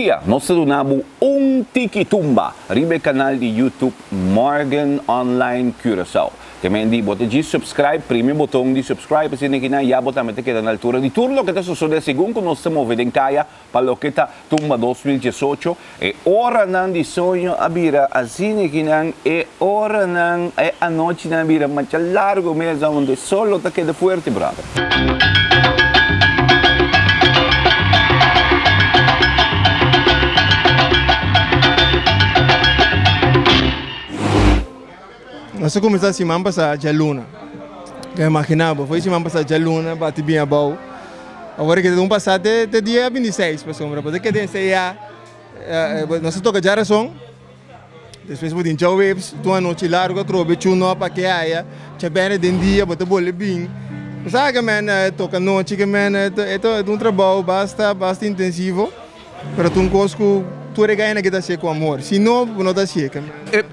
dia nos ta duna bo un tiki tumba riba e kanal di YouTube Morgan Online Curaçao. Te men di bo ta djis subscribe, primi e boton di subscribe asina ki nan ya bo tambe ta keda na altura di tur loke ta sosode segun ku nos ta move den kaya pa loke ta Tumba 2018. E oranan di soño a bira asina ki nan e oranan e anochinan a bira masha largo mes aunde sol lo ta keda fuerte brother. Nos a kuminsá siman pasá djaluna. Ka imaginá bo, foi siman pasá djaluna bati bin abou. Awor ke ta un pasá te te dia bintiseis pasobra bo ta keda ensayá nos a toka djarason, despues bo tin djaweps tur anochi largu atrobe chu no pa ke haya djabène den dia bo ta bolbe bin. Bo sa ke men toka nochi ke men e ta un trabou basta basta intensivo. Pero ta un kos ku tur e gana ke ta hasié ku amor. Si no, bo no ta hasié.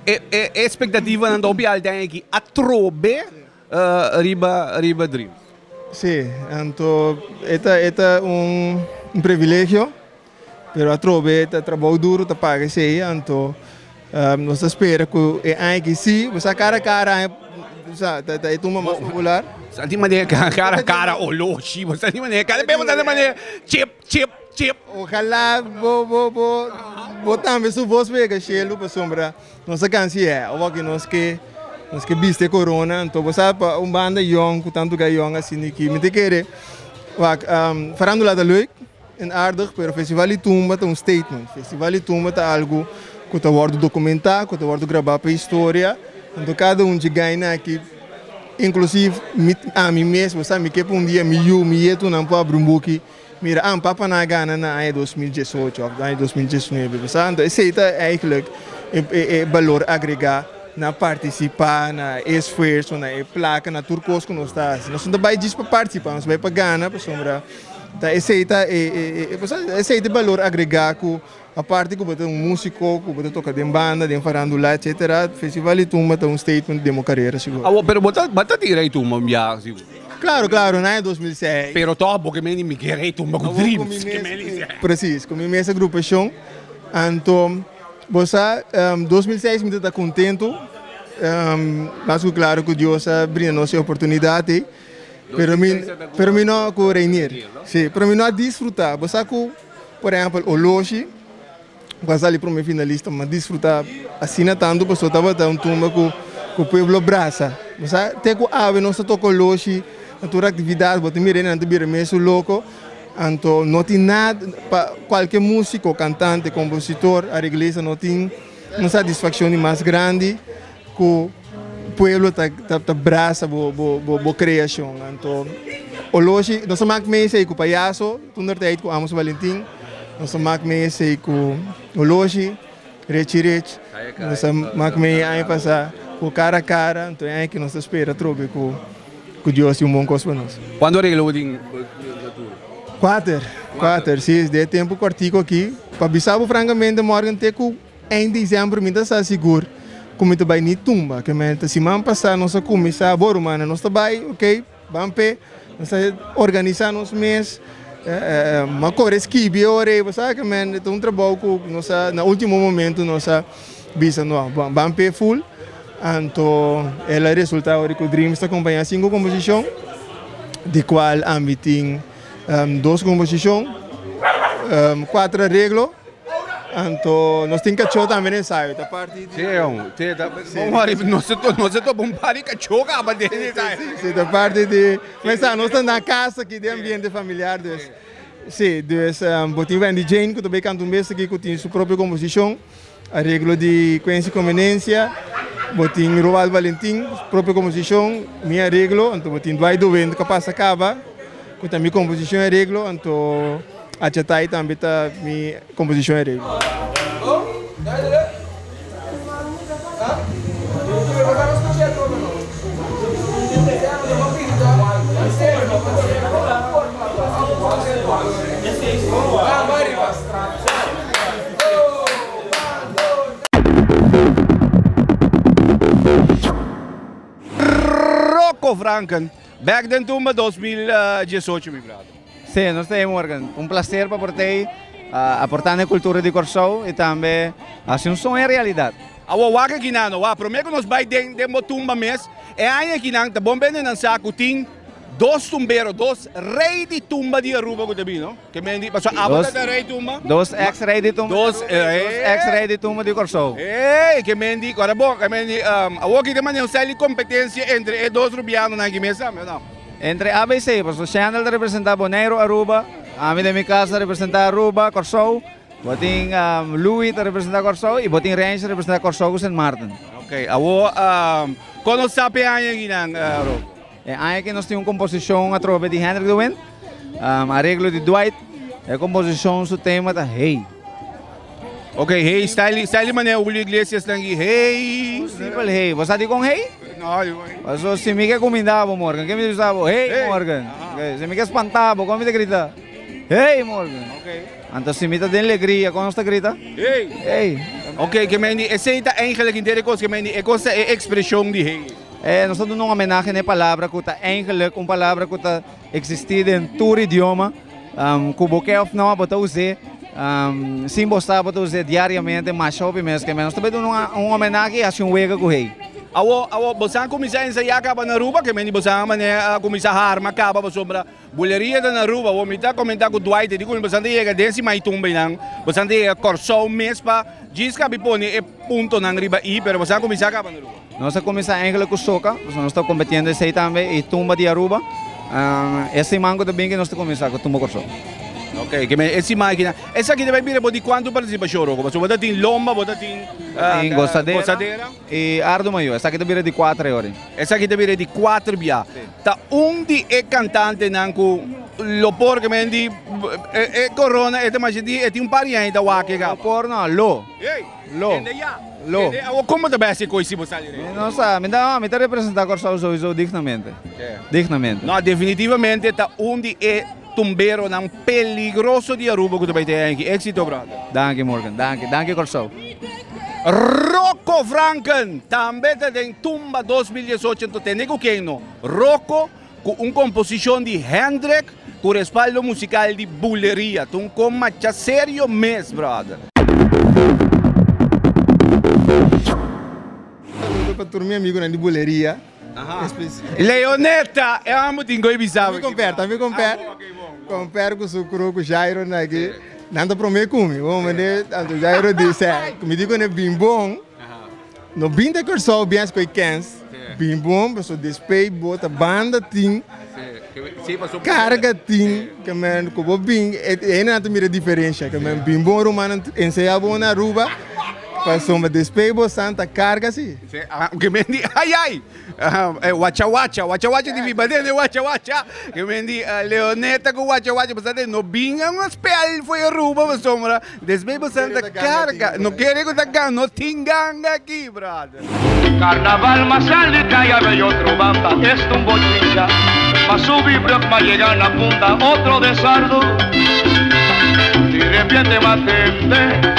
E espektativanan ta hopi alta aki atrobe riba riba Dreams. Sí, anto e ta e ta un privilegio, pero atrobe ta trabou duru ta paga esei, anto nos ta spera ku e aña aki sí, bo sa kara kara sa ta e tumba mas popular. Sa di manera kara kara oloshi, bo sa di manera kara, bo sa di manera chip. Chip, chip. Ojalá bo bo bo bo tambe su voz pega shelu pasobra nos a cansi e awor nos ke nos ke bisti e corona anto bo sa pa un banda yong ku tantu guy yong asina aki mi ta kere wak farandula ta leuk en aardig pero festival di tumba ta un statement festival di tumba ta algu ku ta wordo documenta ku ta wordo graba pa historia anto kada un dje guynan aki inclusive mi ami mes bo sa mi ke pa un dia mi yu mi yetunan por abri un buki. Mira, an papa nan a gana na aña 2018 of aña 2019, bo sa? Anto esei ta eigenlijk e e balor agregá na partisipá, na e esfuerso, na e plaka, na tur kos ku nos ta hasi. Nos no ta bai djis pa partisipá, nos ta bai pa gana pasobra ta esei ta e e e bo sa, esei ta e balor agregá ku aparte ku bo ta un músiko, ku bo ta toka den banda, den farandula, etcetera, Festival di Tumba ta un statement den bo karera sigur. Awor, pero bo ta bo ta tira e tumba un biaha sigur? Claro, claro, na aña 2006. Pero toch bo ke meni mi ke rei tumba ku Dreams. Ke meni si. Precies, ku mi mes agrupashon. Anto, bo sa, 2006 mi ta ta kontentu, mas ku klaro ku Dios a brinda nos e oportunidat ei. Pero mi, pero mi no ku Reinier. Si, pero mi no a disfruta. Bo sa ku, por ehèmpel, Oloshi, ku a sali prome finalista, mi a disfruta asina tantu pasobra tabata un tumba ku ku pueblo brasa. Bo sa, te ku awe nos ta toka Oloshi na tur aktividat, bo ta mira nan ta bira mesun loko. Anto no tin nada pa kualke músiko, kantante, kompositor, areglista no tin un satisfakshon di mas grandi ku pueblo ta ta brasa bo bo bo kreashon. Anto Oloshi nos a mak mesa ei ku Payaso toentertijd ku Amos Valentin, nos a mak mesa ei ku Oloshi, Rechi Rech, nos a mak mei aña pasá ku Kara Kara, anto e aña aki nos ta spera atrobe ku ku Dios tin un bon kos pa nos. Kuantu areglo bo tin na tur? Kuater, kuater, si, den e tempu kòrtiku aki. Pa bisa bo frankamente Morgan te ku Eind dezembro mi ta sa sigur ku mi ta bai ni tumba ke menta siman pasá nos a kuminsá bo rumannan nos ta bai ok ban p'e nos ta organisá nos mes m'a kore skibi e ora ei bo sa ke men ta un trabou ku nos a na último momento nos a bisa no ban p'e ful anto el a resultá ora ku Dreams ta kompañá sinku komposishon di kual ami tin dos komposishon kuater areglo. Anto nos tin kachó tambe den ensayo, ta parti di. Sí, jong. Sí, ta bon wari, nos ta nos ta topa un par di kachó kaba den ensayo. Sí, sí, ta parti di. Mesa, nos ta na kas aki den ambiente familiar, dus. Sí, dus bo tin Wendy Jane ku ta bay kanta un bes aki ku tin su propio komposishon, areglo di Quincy Comenencia, bo tin Roald Valentin, propio komposishon, mi areglo, anto bo tin Dwight de Wind ku a pasa kaba ku ta mi komposishon i areglo, anto. Achatai tambe ta mi composicion e reglo. Rocco Franken, back den tumba 2018 mi brother. Sí, nos ta ei Morgan. Un placer pa por ta ei. Aportá na e kultura di Kòrsou i tambe hasi un soño realidat. Awor wak akinan no, wak, promé ku nos bai den den bo tumba mes, e aña akinan ta bon bende nan sa ku tin dos tumbero, dos rei di tumba di Aruba ku ta bini, no? Ke men di, pasobra abo ta rei tumba. Dos eks rei di tumba di Aruba i dos eks rei di tumba di Kòrsou. Ey, ke men di, ora bon, ke men di, awor aki ta manera un sèl di kompetensia entre e dos rubianonan aki mes tambe, o no? Entre ABC, pasobra Shendel ta representá Boneiru, Aruba, ami den mi kas ta representá Aruba, Kòrsou, bo tin Louis ta representá Kòrsou i bo tin Rensch ta representá Kòrsou ku Sint Maarten. Ok, awor kon nos sa p'e aña akinan, Rocco? E aña aki nos tin un komposishon atrobe di Hendrik de Windt, areglo di Dwight. E komposishon su tema ta Hey. Ok, hey, style, style manera Julio Iglesias nan aki, hey. Un simpel hey. Bo sa dikon hey? No, dikon hey? Paso si mi ke kuminda bo Morgan, ke mi ta bisa bo? Hey, Morgan. Ok, si mi ke spanta bo, kon mi ta grita? Hey, Morgan. Ok. Anto si mi ta den legria, kon nos ta grita? Hey. Hey. Ok, ke men di, esei ta eigenlijk henter e kos, ke men di, e kos ta e ekspreshon di hey. Nos ta duna un homenahe na e palabra ku ta eigenlijk un palabra ku ta eksistí den tur idioma. Ku bo ke òf no, bo ta us'é. Sin bo sa, bo ta us'é diariamente, masha hopi mes ke nos. Ta bai duna un homenahe i hasi un wega ku hei. Awor, awor, bo sa kuminsá ensayá kaba na Aruba? Ke meni bo sa manera a kuminsá harma kaba pasobra buleria ta na Aruba. Awor mi ta komentá ku Dwight e di ku mi bo sa ta yega den si Maitumba einan, bo sa ta yega Kòrsou mes pa djis kabi pone e puntonan riba i, pero bo sa kuminsá kaba na Aruba. Nos a kuminsá eigenlijk ku soka, pasobra nos ta kompetiendo esei tambe i tumba di Aruba. E siman ku ta bin nos ta kuminsá ku tumba Kòrsou. Ok, ke men e siman aki nan. Esaki ta bai bira bo di kuantu partisipashon, Rocco? Pasobra bo ta tin lomba, bo ta tin Tin gosadera i ardu mayo. Esaki ta bira di kuater e ora. Esaki ta bira di kuater bia. Ta un di e kantantenan ku lo por ke men di e korona e ta masha di e tin un par di aña ta wak e kaba. Lo por no, lo. Lo. Kende ya. Lo. Kende awor komo ta bai hasi koi si bo sali rei? Mi no sa, mi ta, mi ta representa Kòrsou souiso dignamente. Dignamente. No, definitivamente ta un di e tumberonan peligroso di Aruba ku ta bai te aki. Éxito brother. Danki Morgan, danki, danki Kòrsou. Rocco Franken tambe ta den Tumba 2018 anto tende ku ken no? Rocco Ku un komposishon di Hendrik ku respaldo musikal di Buleria. Ta un kon macha serio mes, brother. Saludo pa tur mi amigunan di Buleria. Leoneta, e amo tin koe bisa bo. Mi komper, ta mi komper. Komper ku su kru ku Jairo na aki. Nan ta prome ku mi. Bo mende, anto Jairo di, sè, mi di ku ne bin bon. No bin ta Kòrsou biens ku e kens bin bon paso despei bo ta banda tin karga tin ke men ku bo bin e hendenan ta mira diferensha ke men bin bon rumannan enseña bo na Aruba pasobra despei bo san ta karga si. Ke men di ai ai wacha wacha wacha wacha di biba den wacha wacha ke men di Leoneta ku wacha wacha pasobra no bin a un spel for Aruba pasobra Despues bo santa carga, no kere cu ta ganga, no tin ganga aki, brother. Carnaval m'a sali caya bay otro banda esta un bochincha M'a subi brug m'a yega na punta otro desardo Di repente m'a tende.